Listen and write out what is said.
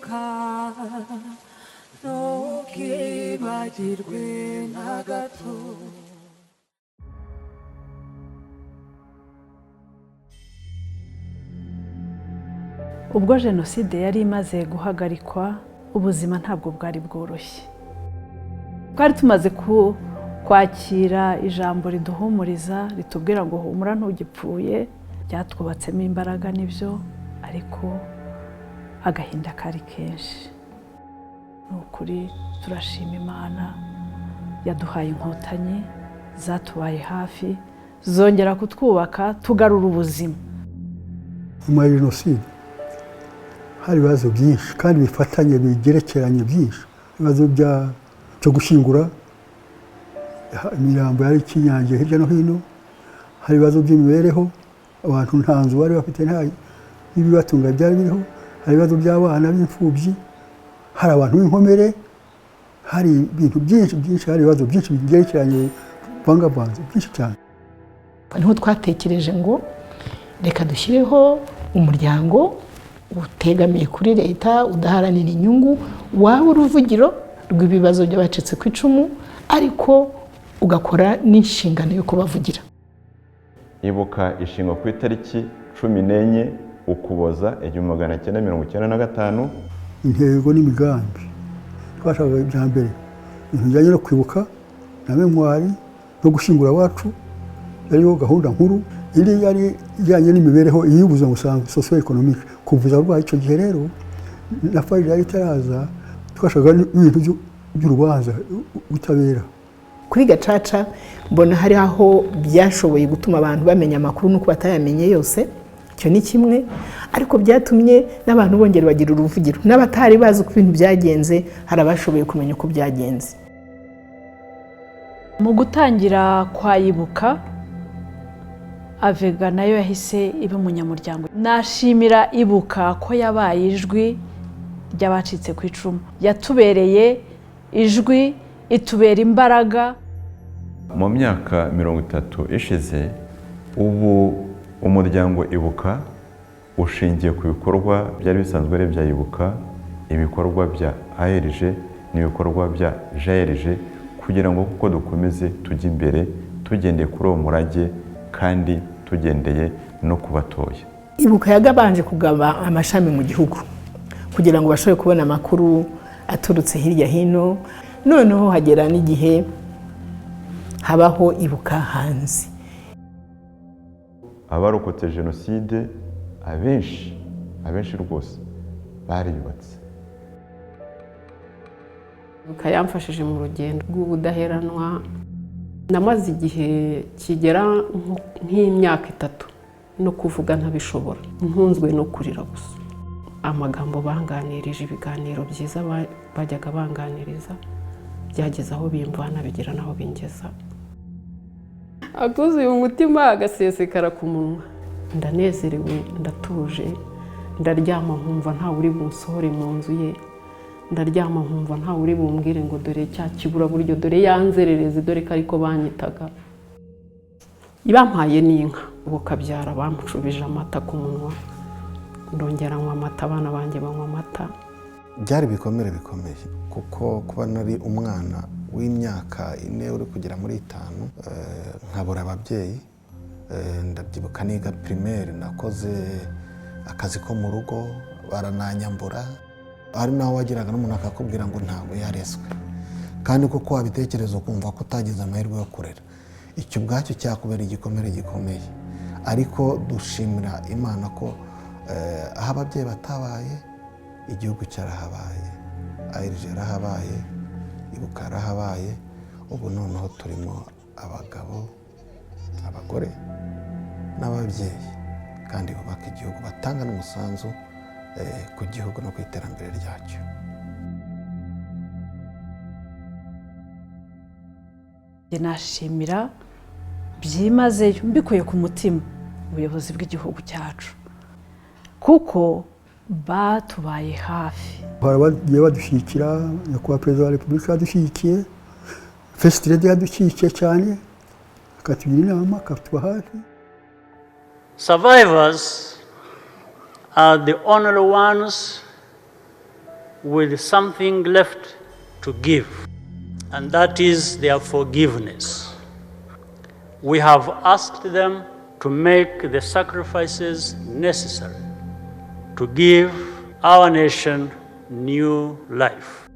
Ibuka, ntukibagirwe na gato. Ubwo jenoside yari imaze guhagarikwa, ubuzima ntabwo bwari bworoshye. Twari tumaze kwakira ijambo riduhumuriza, ritubwira ngo humura ntugipfuye. Byatwubatsemo imbaraga nibyo, ariko agahinda kari kenshi. Ni ukuri turashima Imana yaduhaye Inkotanyi zatubaye hafi, zongera kutwubaka, tugarura ubuzima. Nyuma ya jenoside hari ibibazo byinshi kandi bifatanye, bigerekeranye byinshi. Ibibazo byo gushyingura imirambo yari ikinyangiye hirya no hino, hari ibibazo by'imibereho, abantu nta nzu bari bafite, nta n'ibibatunga byari biriho, hari ibibazo by'abana b'imfubyi, hari abantu b'inkomere, hari ibintu byinshi byinshi, hari ibibazo byinshi bigerekeranye bivangavanze byinshi cyane. Niho twatekereje ngo reka dushyireho umuryango utegamiye kuri leta, udaharanira inyungu, waba uruvugiro rw'ibibazo by'abacitse ku icumu, ariko ugakora n'inshingano yo kubavugira. Ibuka ishingwa ku itariki 14 Ukuboza 1995. Intego n'imigambi twashakaga, ibya mbere ibintu bijyanye no kwibuka na mémoire no gushyingura abacu, yariyo gahunda nkuru. Indi yari ijyanye n'imibereho y'ubuzima busanzwe, socio-économique, kuvuza abarwayi. Icyo gihe rero na FARG yari itaraza, twashakaga n'ibintu by'urubanza, ubutabera. Kuri Gacaca mbona hari aho byashoboye gutuma abantu bamenya amakuru n'uko batayamenye yose, icyo ni kimwe, ariko byatumye n'abantu bongera bagira uruvugiro, n'abatari bazi uko ibintu byagenze hari abashoboye kumenya uko byagenze. Mu gutangira kwa Ibuka, AVEGA nayo yahise iba umunyamuryango. Nashimira Ibuka ko yabaye ijwi ry'abacitse ku icumu, yatubereye ijwi, itubera imbaraga. Mu myaka 30 ishize, ubu umuryango Ibuka ushingiye ku bikorwa byari bisanzwe ari ibya Ibuka, ibikorwa bya AERG n'ibikorwa bya JAERG, kugira ngo kuko dukomeze tujye imbere tugendeye kuri uwo murage kandi tugendeye no ku batoya. Ibuka yagabanje kugaba amashami mu gihugu kugira ngo bashobore kubona amakuru aturutse hirya hino. Noneho hagera n'igihe habaho Ibuka hanze. Abarokotse jenoside abenshi, abenshi rwose bariyubatse. Ibuka yamfashije mu rugendo rw'ubudaheranwa. Namaze igihe kigera nk'imyaka 3 no kuvuga ntabishobora, ntunzwe no kurira gusa. Amagambo banganirije, ibiganiro byiza bajyaga banganiriza, byageze aho bimvana bigera n'aho bingeza. Akuzuye umutima agasesekara ku munwa. Ndanezerewe, ndatuje, ndaryama nkumva ntawe uri bunsohore mu nzu ye, ndaryama nkumva ntawe uri bumbwire ngo dore cya kiburaburyo, dore yanzererezi, dore ko ariko banyitaga. Bampaye n'inka, bukabyara bamucubije amata ku munwa, ndongera nywa amata, abana banjye banywa amata. Byari ibikomere bikomeye, kuko kuba nari umwana w'imyaka 4 uri kugera muri 5, nkabura ababyeyi. Ndabyibuka niga primaire, nakoze akazi ko mu rugo barananyambura. Hari n'aho wageraga n'umuntu akakubwira ngo ntabwo yarezwe, kandi kuko wabitekereza ukumva ko utagize amahirwe yo kurera, icyo ubwacyo cyakubera igikomere gikomeye. Ariko dushimira Imana ko aho ababyeyi batabaye, igihugu cyarahabaye, AERG yarahabaye, Ibuka yarahabaye. Ubu noneho turimo abagabo, abagore n'ababyeyi kandi bubaka igihugu, batanga n'umusanzu ku gihugu no ku iterambere ryacyo. Njye nashimira byimazeyo mbikuye ku mutima ubuyobozi bw'igihugu cyacu, kuko batubaye hafi. Hari abagiye badushyigikira: Nyakubahwa Perezida wa Repubulika yadushyigikiye, First Lady yadushyigikiye cyane, akatugira inama, akatuba hafi. Survivors are the only ones with something left to give, and that is their forgiveness. We have asked them to make the sacrifices necessary to give our nation new life.